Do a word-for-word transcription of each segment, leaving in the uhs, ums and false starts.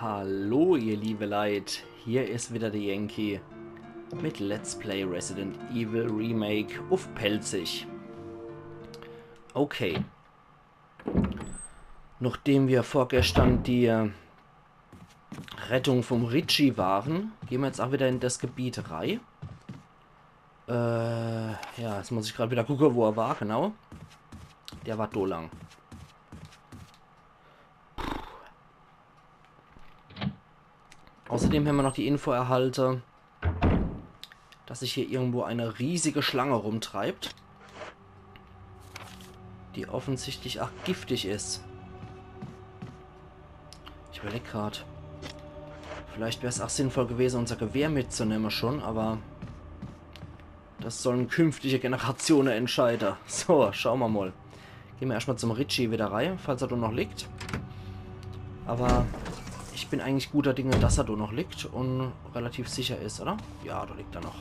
Hallo, ihr liebe Leit, hier is wieder der Yankee mit Let's Play Resident Evil Remake uff Pälzisch. Okay. Nachdem wir vorgestern die, äh, Rettung vom Richie waren, gehn wir jetzt auch wieder in das Gebiet rei. Äh, ja, jetzt muss ich grad wieder gucke, wo er war, genau. Der war do lang. Außerdem hämmer noch die Info erhalte, dass sich hier irgendwo eine riesige Schlange rumtreibt, die offensichtlich auch giftig is. Ich überleg grad, vielleicht wär's auch sinnvoll gewese, unser Gewehr mitzunehme schon, aber das sollen künftige Generatione entscheide. So, schau mer mol. Gehn mer erschtmol zum Richie wieder rei, falls er do noch liegt. Aber ich bin eigentlich guter Dinge, dass er do noch liegt und relativ sicher is, oder? Ja, do liegt er noch.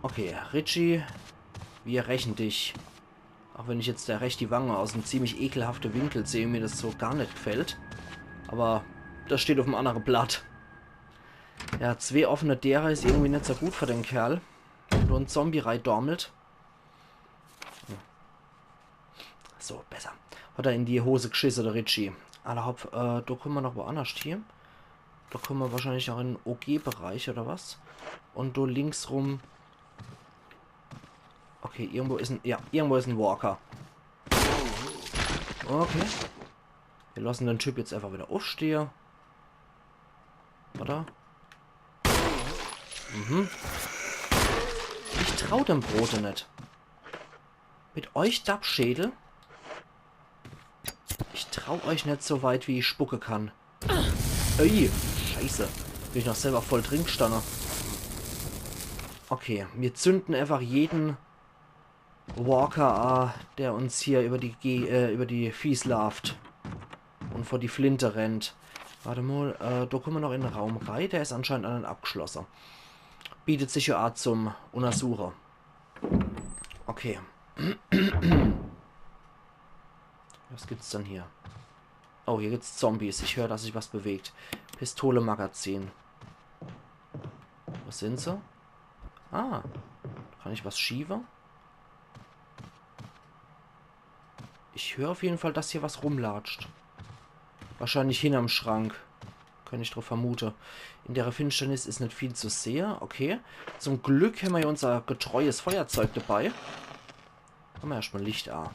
Okay, Richie, wir rächen dich. Auch wenn ich jetzt do rechts die Wange aus em ziemlich ekelhafte Winkel seh und mir das so gar net gefällt. Aber das steht uff em annere Blatt. Ja, zwee offene Dere is irgendwie net so gut für den Kerl. Wenn do en Zombie reidormelt. Hm. So, besser. Hat er in die Hose gschisse, der Richie. Alla hopp, äh, do kumme mer noch woannerscht hie. Do kumme mer wahrscheinlich noch in den O-G-Bereich oder was. Und do links rum. Okay, irgendwo is en, ja, irgendwo is en Walker. Okay. Wir lassen den Typ jetzt einfach wieder uffstehe. Oder? Mhm. Ich trau dem Brote net. Mit euch Dappschädel? Ich trau euch net so weit, wie ich spucke kann. Ey, Scheiße. Bin ich noch selber voll drin gstanne. Okay, mir zünden einfach jeden Walker a, der uns hier über die Ge äh, über die Fieß laaft und vor die Flinte rennt. Warte mol, äh, do kumme mer noch in den Raum rei. Der is anscheinend an abgeschlosse. Bietet sich ja a zum Untersuche. Okay. Was gibt's denn hier? Oh, hier gibt's Zombies. Ich hör, dass sich was bewegt. Pistole, Magazin. Was sind se? Ah, kann ich was schiewe? Ich hör auf jeden Fall, dass hier was rumlatscht. Wahrscheinlich hinnerm Schrank. Könnt ich druff vermute. In der Finsternis is net viel zu sehe. Okay. Zum Glück hämmer ja unser getreues Feuerzeug dabei. Mache mer erschtmol Licht a.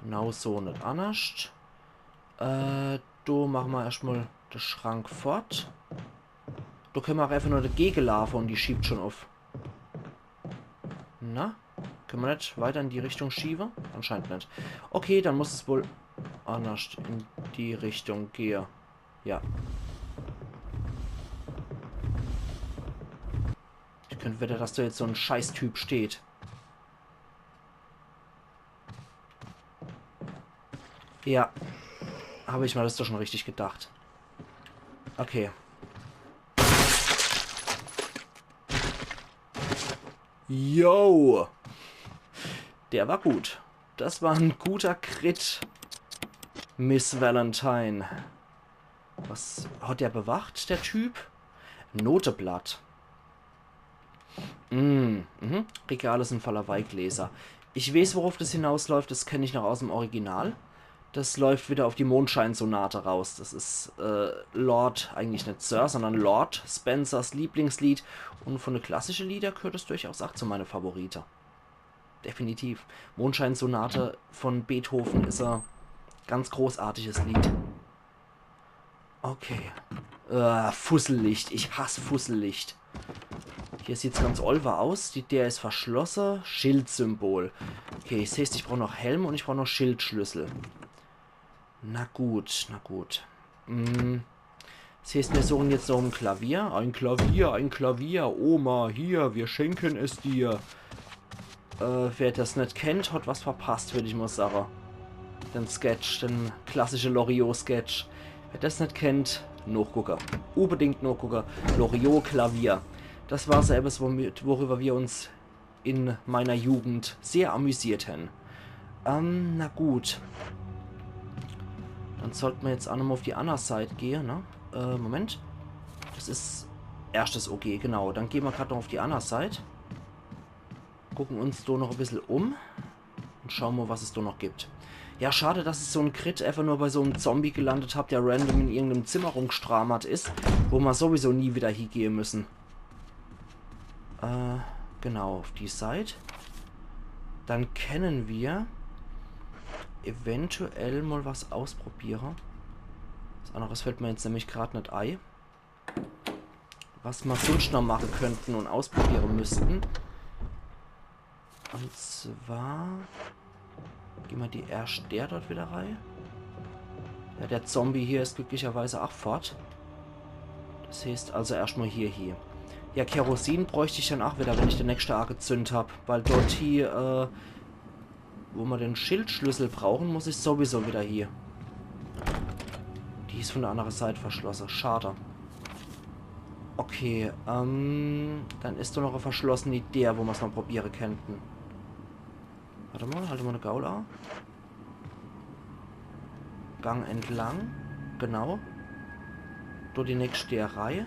Genau so, net annerscht. Äh, do mache mer erschtmol de Schrank fort. Do könne mer auch einfach nur dagege laafe und die schiebt schon uff. Na? Könne mer net weiter in die Richtung schiewe? Anscheinend net. Okay, dann muss es wohl annerscht in die Richtung gehe. Ja. Ich könnt wette, dass do jetzt so en Scheißtyp steht. Ja. Hab ich mer das doch schon richtig gedacht. Okay. Yo! Der war gut. Das war en guter Crit, Miss Valentine. Was hat der bewacht, der Typ? Noteblatt. Mm, mhm. Regale sind voller Weingläser. Ich weeß, worauf das hinausläuft. Das kenn ich noch aus em Original. Das läuft wieder auf die Mondscheinsonate raus. Das is, äh, Lord, eigentlich net Sir, sondern Lord Spencers Lieblingslied. Und von de klassische Lieder gehört es durchaus auch zu meine Favorite. Definitiv. Mondscheinsonate von Beethoven is e ganz großartiges Lied. Okay. Äh, Fussellicht. Ich hass Fussellicht. Hier sieht's ganz olwer aus. Die Deer is verschlosse. Schildsymbol. Okay, ich seh's, ich brauch noch Helm und ich brauch noch Schildschlüssel. Na gut, na gut. Hm. Das heißt, wir suchen jetzt noch ein Klavier. Ein Klavier, ein Klavier. Oma, hier, wir schenken es dir. Äh, wer das net kennt, hat was verpasst, würd ich mal sagen. Den Sketch, den klassische Loriot-Sketch. Wer das net kennt, nochgucke. Unbedingt nochgucke. Loriot Klavier. Das war so etwas, womit, worüber wir uns in meiner Jugend sehr amüsiert hän. Ähm, na gut. Dann Sollt mer jetzt aa nochmol uff die anner Seit gehe, ne? Äh, Moment. Das is erschtes O G, genau. Dann gehn mer grad noch uff die anner Seit. Gucken uns do noch e bissel um. Un schaue mol, was es do noch gibt. Ja, schad, dass ich so en Crit eefach nur bei so em Zombie gelandet hab, der random in irgendem Zimmer rumgestramert is, wo mer sowieso nie widder hiegehe müssen. Äh, genau, uff die Seit. Dann kenne mer eventuell mol was ausprobiere. Was anneres fallt mer jetzt nämlich grad net ei. Was mer sunscht noch mache kennten un ausprobiere müssten. Un zwar gehn mer die erscht der dort widder rei. Ja, der Zombie hier is glücklicherweise aa fort. Das heeßt also erscht mol hier, hier. Ja, Kerosin bräucht ich dann aa widder, wenn ich de nächschte aagezünd hab. Weil dort hier, äh, wo mer de Schildschlüssel brauchen, muss ich sowieso widder hier. Die is vun de anner Seit verschlosse. Schad. Okay, ähm, dann is do noch e verschlosseni Deer, wo mer's noch probiere kennten. Wart emol, halt emol de Gaul aa. Gang entlang. Genau. Do die nächscht Deer rei.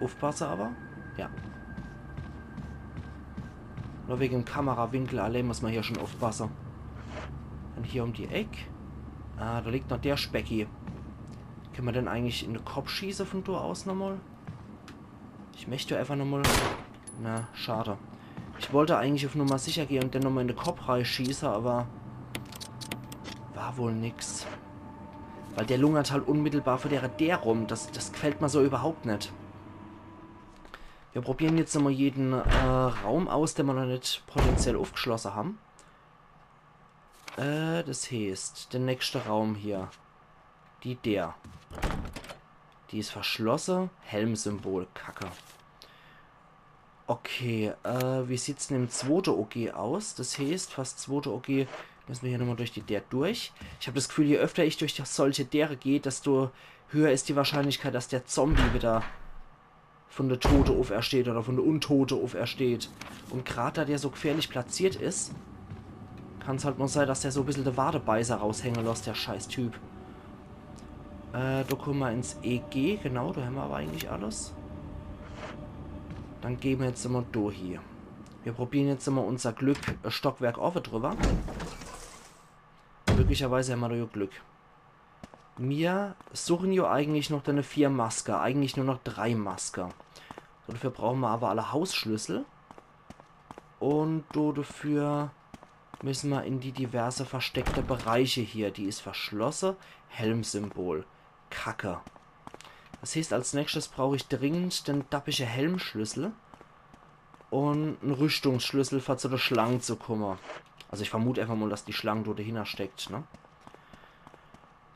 Uffpasse awwer. Ja. Nur wege em Kamerawinkel allee muss mer hier schun uffpasse. Dann hier um die Eck. Ah, do liegt noch de Specki. Kenne mer den eigentlich in de Kopp schieße vun do aus nochmol? Ich möcht eefach nochmol. Na, schad. Ich wollt eigentlich uff Nummer sicher gehe un den nochmol in de Kopp reischieße, awwer war wohl nix. Weil der lungert halt unmittelbar vor dere Deer rum. Das, das gefällt mer so iwwerhaupt net. Mir probieren jetzt nochmol jeden, äh, Raum aus, den mer noch net potenziell uffgeschlosse hän. Äh, das heeßt, de nächschte Raum hier. Die Deer. Die is verschlosse. Helmsymbol. Kacke. Okay, äh, wie sieht's denn im zwote O G aus? Das heeßt, fast zwote O G müsse mer hier nochmol durch die Deer durch. Ich hab das Gefühl, je öfter ich durch solche Deere geh, desto höher is die Wahrscheinlichkeit, dass der Zombie widder vun de Tote ufersteht oder vun de Untote ufersteht. Un grad do der so gefährlich platziert is, kann's halt mol sei, dass der so e bissel de Wadebeißer raushänge losst, der Scheißtyp. Äh, do kumme mer ins E G, genau, do hämmer awwer eigentlich alles. Dann gehn mer jetzt nochmol do hie. Mir probieren jetzt nochmol unser Glück, äh, Stockwerk owwe driwwer. Glücklicherweise hämmer do jo Glück. Mir suchen jo eigentlich noch denne vier Maske, eigentlich nur noch drei Maske. So, dafür brauche mer awwer alle Hausschlüssel. Un do dafür müsse mer in die diverse versteckte Bereiche hier. Die is verschlosse. Helmsymbol. Kacke. Das heeßt, als nächschtes brauch ich dringend den dappische Helmschlüssel un en Rüschtungsschlüssel, fer zu de Schlang zu kumme. Also ich vermut eefach mol, dass die Schlang do dehinner steckt, ne?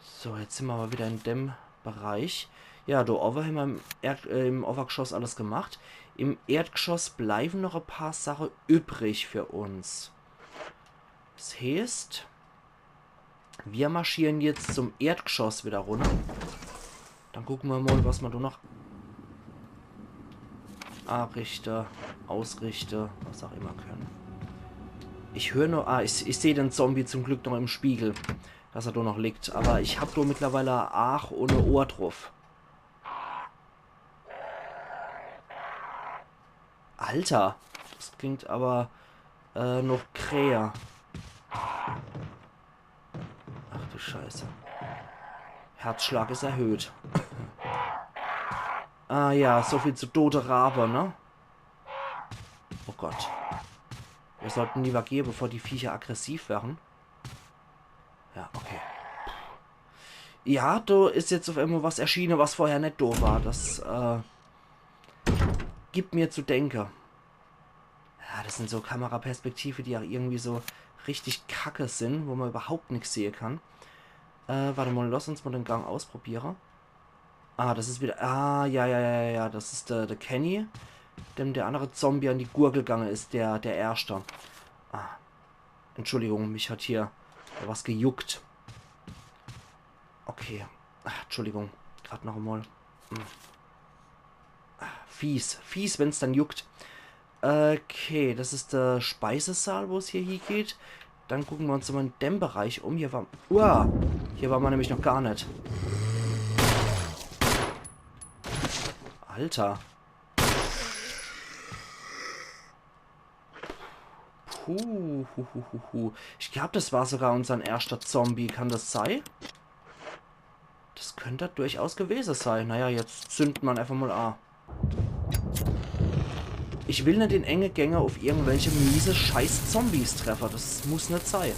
So, jetzt sin mer awwer widder in dem Bereich. Ja, do owwe hämmer im, Erd-, äh, im Owwergeschoss alles gemacht. Im Erdgeschoss bleiwen noch e paar Sache übrig für uns. Das heeßt, mir marschieren jetzt zum Erdgeschoss widder runner. Dann gucke mer mol, was mer do noch aarichte, ausrichte, was aa immer kenne. Ich hör nur, ah, ich, ich seh den Zombie zum Glück noch im Spiegel, dass er do noch liegt. Awwer ich hab do mittlerweile Aach un e Ohr druff. Alter, das klingt awwer, äh, noch Krähe. Ach du Scheiße. Herzschlag is erhöht. Ah ja, so viel zu tote Rabe, ne? Oh Gott. Mir sollten liewer gehe, bevor die Viecher aggressiv werre. Ja, okay. Ja, do is jetzt uff emol was erschiene, was vorher net do war. Das, äh, gibt mir zu denke. Ja, das sin so Kameraperspektive, die aa irgendwie so richtig kacke sin, wo mer iwwerhaupt nix sehe kann. Äh, wart emol, lass uns mol den Gang ausprobiere. Ah, das is widder, ah, ja, ja, ja, ja, das is de, de Kenny, dem der annere Zombie an die Gurgel gange is, der, der erschte. Ah, Entschuldigung, mich hat hier was gejuckt. Okay. Ah, Entschuldigung, grad noch emol. Hm. Ah, fies, fies, wenn's dann juckt. Okay, das is de Speisesaal, wo's hier hiegeht. Dann gucke mer uns mol in dem Bereich um. Hier war, uah, hier war mer nämlich noch gar net. Alter. Puh, hu, hu, hu, hu. Ich glaab, das war sogar unsern erschter Zombie. Kann das sei? Das könnt durchaus gewese sei. Naja, jetzt zünd mer einfach mol a. Ich will net in enge Gänge uff irgendwelche miese Scheiß-Zombies treffe. Das muss net sei.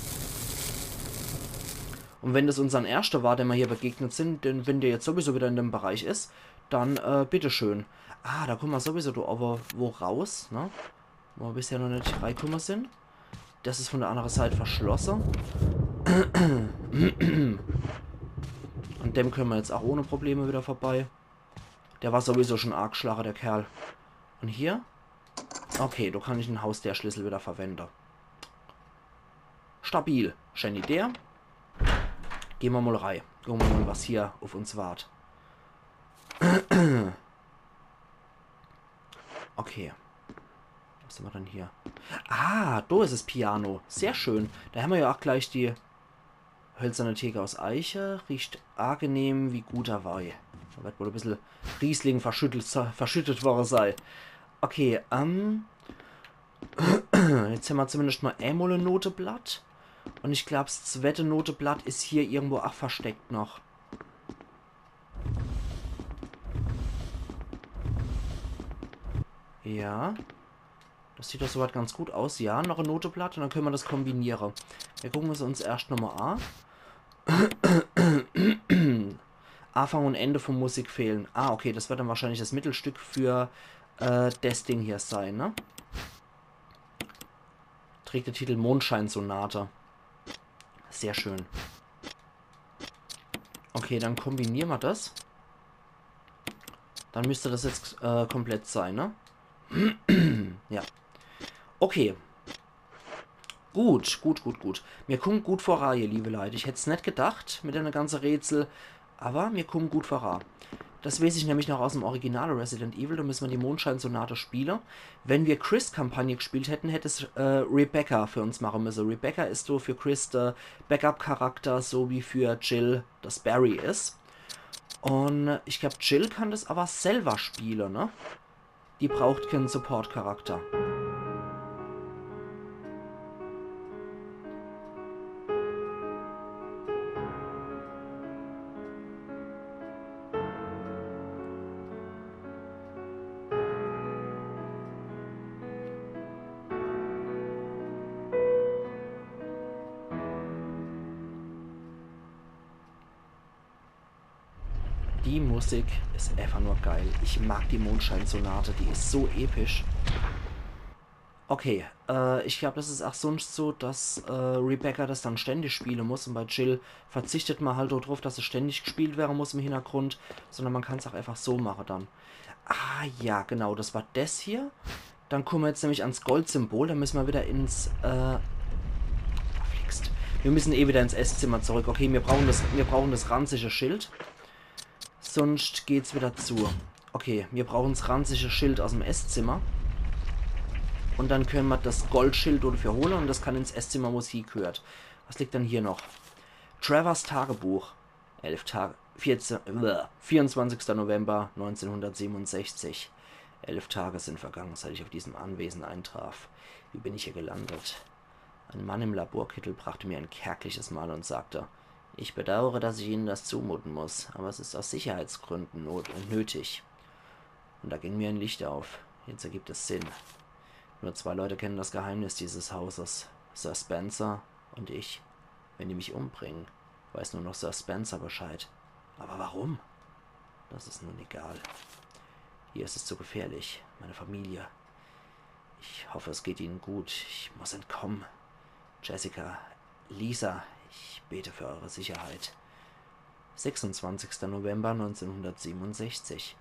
Un wenn das unsern erschter war, dem mer hier begegnet sin, denn wenn der jetzt sowieso wieder in dem Bereich is, dann, äh, bitteschön. Ah, da kumme mer sowieso do owwe wo raus, ne? Wo mer bisher noch net reikumme sin. Das is von der annere Seit verschlosse. An dem könne mer jetzt ach ohne Probleme wieder vorbei. Der war sowieso schon arg gschlache, der Kerl. Un hier? Okay, do kann ich en Hausdeerschlissel wieder verwende. Stabil. Schäni Deer. Geh mer mol rei. Gucke mer mol, was hier uff uns wart. Okay. Was hämmer dann hier? Ah, do is es Piano. Sehr schön. Da hämmer ja ach gleich die hölzerne Theke aus Eiche. Riecht angenehm wie guter Wei. Da werd wohl e bissel Riesling verschüttelt, verschüttet worre sei. Okay, ähm. Jetzt hämmer zumindest mol emol e Noteblatt. Un ich glaab, s zwette Noteblatt is hier irgendwo ach versteckt noch. Ja. Das sieht doch soweit ganz gut aus. Ja, noch e Noteblatt un dann könne mer das kombiniere. Mir gucke es uns erscht nochmol a. Anfang un Ende von Musik fehlen. Ah, okay, das werd dann wahrscheinlich das Mittelstück für, äh, das Ding hier sei, ne? Trägt de Titel Mondscheinsonate. Sehr schön. Okay, dann kombiniere mer das. Dann müsst das jetzt, äh, komplett sei, ne? Ja. Okay. Gut, gut, gut, gut. Mir kumme gut voran, ihr liebe Leit. Ich hätt's net gedacht mit denne ganze Rätsel, awwer mir kumme gut voran. Das weeß ich nämlich noch aus'm Original Resident Evil, do müsse mer die Mondscheinsonate spiele. Wenn mir Chris Kampagne gspielt hätten, hätt es, äh, Rebecca für uns mache müsse. Rebecca is so für Chris de Backup-Charakter, so wie für Jill das Barry is. Un ich glaab, Jill kann das awwer selwer spiele, ne? Die braucht keen Support-Charakter. Die Musik is einfach nur geil. Ich mag die Mondscheinsonate, die is so episch. Okay, äh, ich glaab, das is ach sunscht so, dass, äh, Rebecca das dann ständig spiele muss un bei Jill verzichtet mer halt do druff, dass se ständig gspielt werre muss im Hintergrund, sondern mer kann's ach einfach so mache dann. Ah ja, genau, das war das hier. Dann kumme mer jetzt nämlich ans Goldsymbol. Dann müsse mer wieder ins, äh, verflixt. Mir müsse eh wieder ins Esszimmer zurück. Okay, mir brauche das, mir brauche das ranzige Schild. Sunscht geht's wieder zu. Okay, mir brauche's ranzige Schild aus'm Esszimmer. Un dann könne mer das Goldschild dodefür hole un das kann ins Esszimmer, wo's hiegehört. Was liegt dann hier noch? Trevors Tagebuch. Elf Tage, vierzehn, äh, vierundzwanzigster November neunzehnhundertsiebenundsechzig. Elf Tage sind vergangen, seit ich auf diesem Anwesen eintraf. Wie bin ich hier gelandet? Ein Mann im Laborkittel brachte mir ein kärgliches Mahl und sagte: „Ich bedauere, dass ich Ihnen das zumuten muss, aber es ist aus Sicherheitsgründen not-, nötig.“ Und da ging mir ein Licht auf. Jetzt ergibt es Sinn. Nur zwei Leute kennen das Geheimnis dieses Hauses. Sir Spencer und ich. Wenn die mich umbringen, weiß nur noch Sir Spencer Bescheid. Aber warum? Das ist nun egal. Hier ist es zu gefährlich. Meine Familie. Ich hoffe, es geht Ihnen gut. Ich muss entkommen. Jessica, Lisa, ich bete für eure Sicherheit. Sechsundzwanzigster November neunzehnhundertsiebenundsechzig.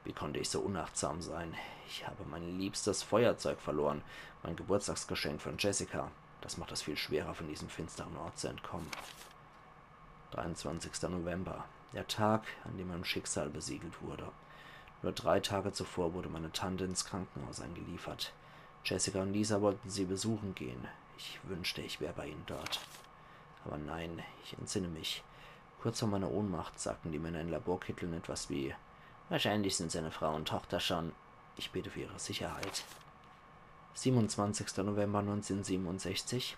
Wie konnte ich so unachtsam sein? Ich habe mein liebstes Feuerzeug verloren, mein Geburtstagsgeschenk von Jessica. Das macht es viel schwerer, von diesem finsteren Ort zu entkommen. Dreiundzwanzigster November, der Tag, an dem mein Schicksal besiegelt wurde. Nur drei Tage zuvor wurde meine Tante ins Krankenhaus eingeliefert. Jessica und Lisa wollten sie besuchen gehen. Ich wünschte, ich wär bei ihnen dort. Aber nein, ich entsinne mich. Kurz vor meiner Ohnmacht sagten die Männer in Laborkitteln etwas wie: „Wahrscheinlich sind seine Frau und Tochter schon. Ich bete für ihre Sicherheit.“ Siebenundzwanzigster November neunzehnhundertsiebenundsechzig.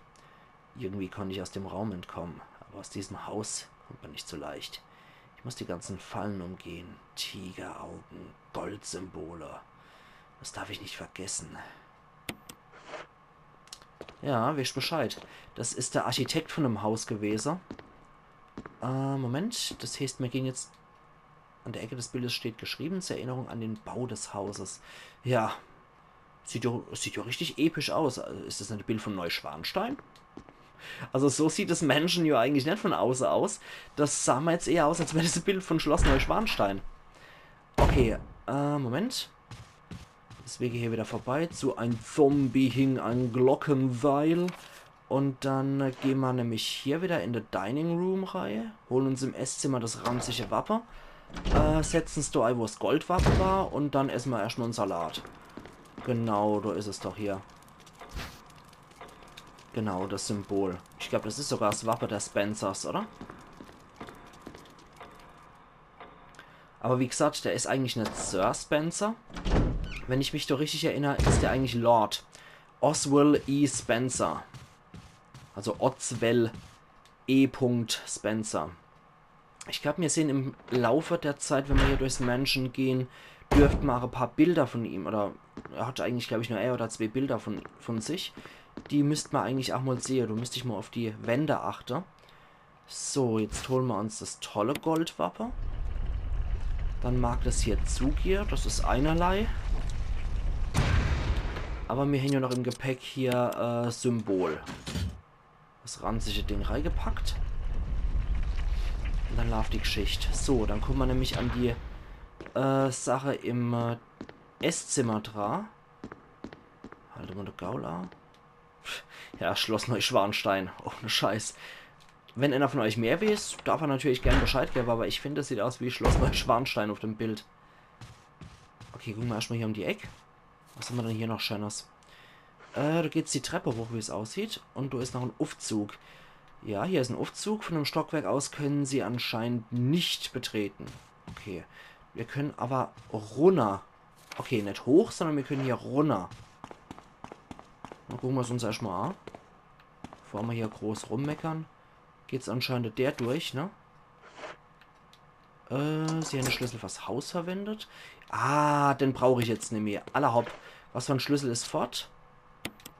Irgendwie konnte ich aus dem Raum entkommen, aber aus diesem Haus kommt man nicht so leicht. Ich muss die ganzen Fallen umgehen. Tigeraugen, Goldsymbole. Das darf ich nicht vergessen. Ja, weescht Bescheid. Das is der Architekt von dem Haus gewese. Äh, Moment, das heißt, mir gehen jetzt, an der Ecke des Bildes steht geschrieben, zur Erinnerung an den Bau des Hauses. Ja, sieht ja, sieht ja richtig episch aus. Is das net e Bild von Neuschwanstein? Also so sieht das Mansion ja eigentlich net von auße aus. Das sah mir jetzt eher aus, als wär das e Bild von Schloss Neuschwanstein. Okay, äh, Moment. Deswege hier wieder vorbei zu ein Zombie hing an Glockenseil. Und dann äh, gehen wir nämlich hier wieder in de Dining Room rei, holen uns im Esszimmer das ranzige Wappe, äh, setzen's do ei, wo's Goldwappe war, und dann essen wir erstmal en Salat. Genau, do is es doch hier. Genau, das Symbol. Ich glaub, das is sogar das Wappe der Spencers, oder? Aber wie gesagt, der is eigentlich net Sir Spencer. Wenn ich mich do richtig erinner, is der eigentlich Lord Oswell E. Spencer. Also Oswell E. Spencer. Ich glaub, mir sehen im Laufe der Zeit, wenn wir hier durchs Mansion gehen, dürfte mer auch e paar Bilder von ihm, oder er hat eigentlich, glaub ich, nur ein oder zwei Bilder von, von sich. Die müsst mer eigentlich auch mal sehen. Do müsst ich mal auf die Wände achte. So, jetzt holen wir uns das tolle Goldwappe. Dann mag das hier zugehe, das is einerlei. Aber mir hän ja noch im Gepäck hier äh, Symbol. Das ranzige Ding reigepackt. Und dann lauft die Geschicht. So, dann kommen wir nämlich an die äh, Sache im äh, Esszimmer dra. Halt mal de Gaul a. Ja, Schloss Neuschwanstein. Ohne Scheiß. Wenn einer von euch mehr weiß, darf er natürlich gern Bescheid geben, aber ich finde, es sieht aus wie Schloss Neuschwanstein auf dem Bild. Okay, gucken wir erstmal hier um die Eck. Was haben wir denn hier noch Schönes? Äh, da geht's die Treppe hoch, wie es aussieht. Und da ist noch ein Aufzug. Ja, hier ist ein Aufzug. Von dem Stockwerk aus können sie anscheinend nicht betreten. Okay. Wir können aber runner. Okay, nicht hoch, sondern wir können hier runner. Dann gucken wir es uns erstmal an. Bevor wir hier groß rummeckern. Geht's anscheinend der durch, ne? Äh, sie haben den Schlüssel fürs Haus verwendet. Ah, den brauch ich jetzt nicht mehr. Alla hopp. Was für ein Schlüssel ist fort?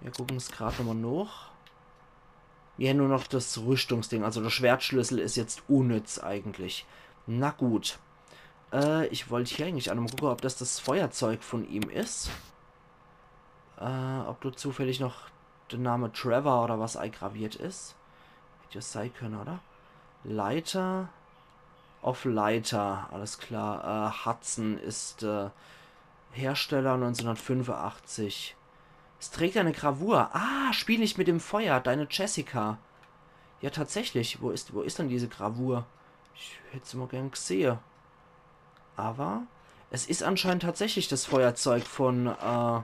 Wir gucken es gerade nochmal noch. Wir haben nur noch das Rüstungsding. Also der Schwertschlüssel ist jetzt unnütz eigentlich. Na gut. Äh, ich wollte hier eigentlich auch nochmal gucken, ob das das Feuerzeug von ihm ist. Äh, ob da zufällig noch der Name Trevor oder was eingraviert ist. Hätte ja sein können, oder? Leiter. Auf Leiter, alles klar. Äh, Hudson ist äh, Hersteller neunzehnhundertfünfundachtzig. Es trägt eine Gravur. Ah, spiel nicht mit dem Feuer, deine Jessica. Ja, tatsächlich. Wo ist, wo ist denn diese Gravur? Ich hätte sie mal gern gesehen. Aber es ist anscheinend tatsächlich das Feuerzeug von, äh,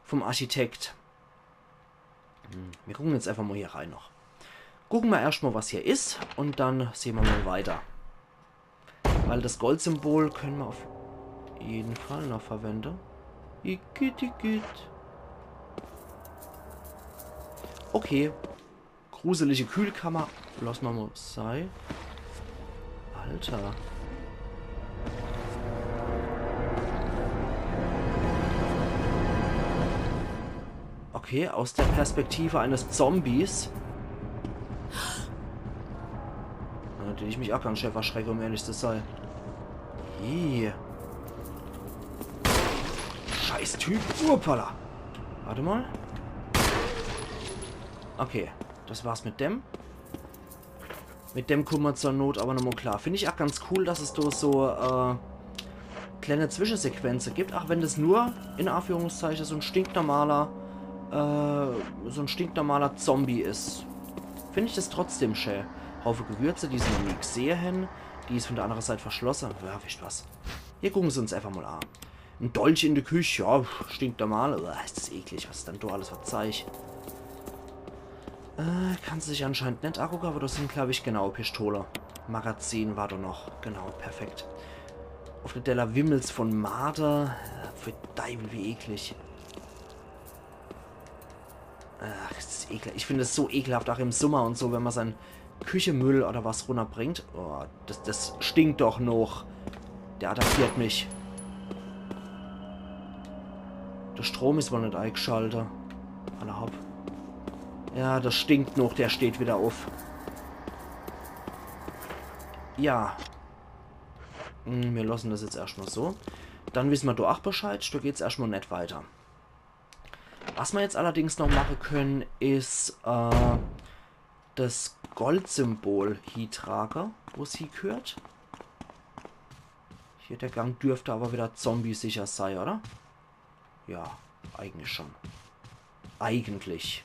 vom Architekt. Hm, wir gucken jetzt einfach mal hier rein noch. Gucken wir erstmal, was hier ist, und dann sehen wir mal weiter. Weil das Goldsymbol können wir auf jeden Fall noch verwenden. Igitt, igitt. Okay. Gruselige Kühlkammer. Lass mal mal sei. Alter. Okay, aus der Perspektive eines Zombies. Natürlich mich auch ganz schön verschrecke, um ehrlich zu sein. Ih. Scheiß Typ. Uppala. Warte mal. Okay, das war's mit dem. Mit dem kommen wir zur Not aber nochmal klar. Finde ich auch ganz cool, dass es da so äh, kleine Zwischensequenzen gibt, auch wenn das nur, in Anführungszeichen, so ein stinknormaler, äh, so ein stinknormaler Zombie ist. Finde ich das trotzdem schön. Haufe Gewürze, die sie noch nie gesehen haben. Die ist von der anderen Seite verschlossen. Ja, wisst was. Hier gucken sie uns einfach mal an. Ein Dolch in der Küche, ja, stinknormal. Uah, ist das eklig, was dann da alles verzeich. Äh, kannsch dich anscheinend net agucke, awwer do sin, glaab ich, genau, Pistole. Magazin war do noch. Genau, perfekt. Uff de Deller wimmelt's vun Marder. Äh, pfui Deiwel, wie eklig. Ach, is des ekelhaft. Ich find des so ekelhaft, aach im Summer un so, wenn ma sein Küchemüll oder was runnerbringt. Oh, des, des stinkt doch noch. Der attackiert mich. De Strom is wohl net eigschalt. Alla hopp. Ja, des stinkt noch, der steht widder uff. Ja. Hm, mir losse des jetzt erscht mol so. Dann wisse ma do aach Bescheid, do geht's erscht mol net weiter. Was ma jetzt allerdings noch mache kenne, is, äh, des Goldsymbol hietrage, wo's hiegheert. Hier, de Gang dürft awwer widder zombiesicher sei, oder? Ja, eigentlich schun. Eigentlich.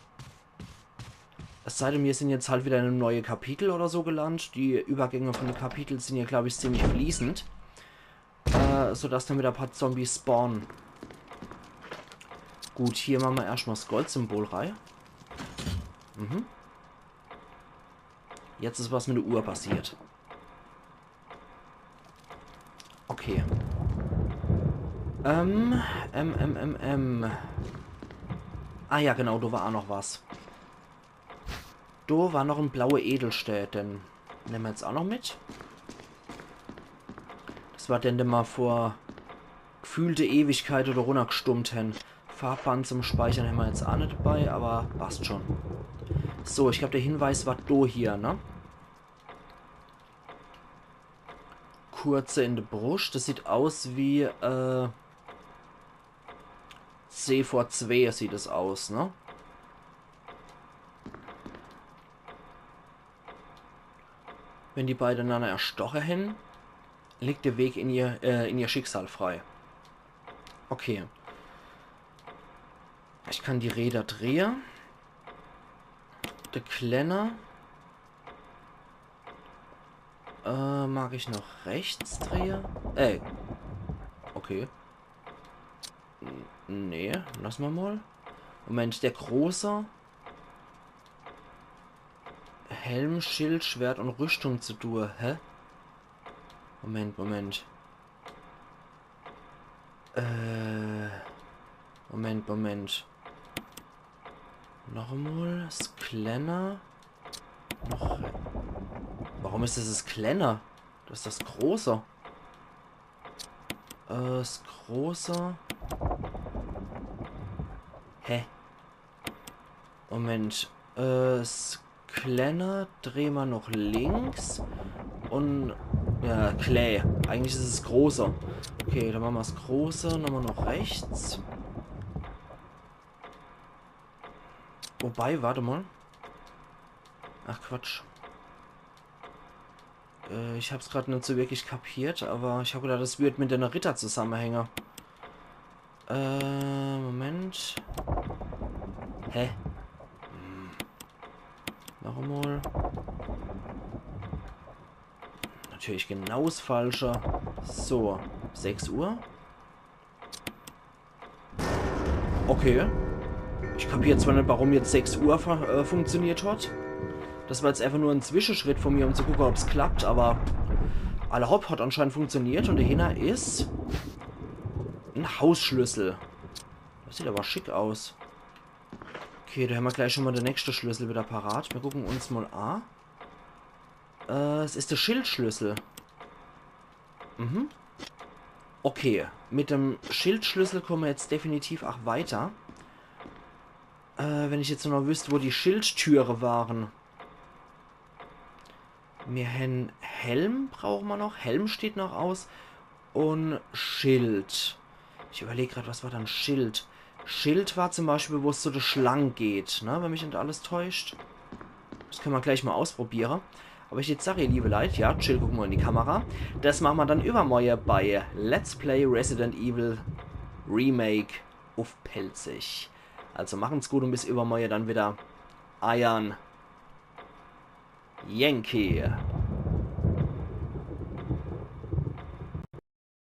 Es sei denn, mir sin jetzt halt widder in em neie Kapitel oder so gelandt. Die Übergänge vun de Kapitel sin jo, glaab ich, ziemlich fließend. Äh, so dass dann widder e paar Zombies spawne. Gut, hier mache ma erscht mol des Goldsymbol rei. Mhm. Jetzt is was mit de Uhr passiert. Okay. Ähm, ähm, ähm, ähm, ähm. Ah ja, genau, do war aach noch was. Do war noch en blaue Edelstää, den nemme ma jetzt aach noch mit. Des war der, den ma vor gefühlte Ewigkeit do runnergestummt hen. Farbband zum Speichern hämmer jetzt aach net debei, awwer passt schun. So, ich glaab, de Hinweis war do hier, ne? Kurze in de Bruscht. Des sieht aus wie, äh, C V zwei sieht es aus, ne? Wenn die beide enanner erstoche hen, liegt de Weg in ihr, äh, in ihr Schicksal frei. Okay. Ich kann die Räder drehe. De Klenne. Äh, mag ich noch rechts drehe? Ey. Okay. N-, nee, losse ma mol. Moment, de Große. Helm, Schild, Schwert un Rüschtung zu due. Hä? Moment, Moment. Äh. Moment, Moment. Noch emol. Is klänner. Noch. Warum is des, is klänner? Des is des große. Äh, des große. Hä? Moment. Äh, des klänner dreh ma noch links. Un, ja, klä. Eigentlich is es des große. Okay, dann mache ma des große. Nochmol noch rechts. Wobei, wart emol. Ach, Quatsch. Äh, ich hab's grad net so wirklich kapiert, awwer ich hab gedacht, des würd mit de Ritter zusammehänge. Äh, Moment. Hä? Hm. Noch emol. Natürlich genau des Falsche. So, sechs Uhr. Okay. Ich kapier zwar net, warum jetzt sechs Uhr fu-, äh, funktioniert hat. Des war jetzt äfach nur en Zwischenschritt vun mir, um zu gucke, ob's klappt, awwer alla hopp, hat anscheinend funktioniert un dehinner is en Hausschlüssel. Des sieht awwer schick aus. Okay, do hämmer gleich schun mol de nächschte Schlüssel widder parat. Mir gucken uns mol a. Äh, es is de Schildschlüssel. Mhm. Okay, mit dem Schildschlüssel komme ma jetzt definitiv ach weiter. Äh, wenn ich jetzt nur noch wüsst, wo die Schildtüre ware. Mir hän Helm, brauche ma noch. Helm steht noch aus. Un Schild. Ich überleg grad, was war dann Schild? Schild war zum Beispiel, wo's zu de Schlang geht, ne? Wenn mich net alles täuscht. Des kenne ma gleich mol ausprobiere. Awwer ich jetzt sag, ihr liewe Leit, ja, chill, guck mol in die Kamera. Des mache ma dann iwwermorje bei Let's Play Resident Evil Remake uff Pälzisch. Also machen's gut un bis iwwermorje dann widder. Eiern Yankee.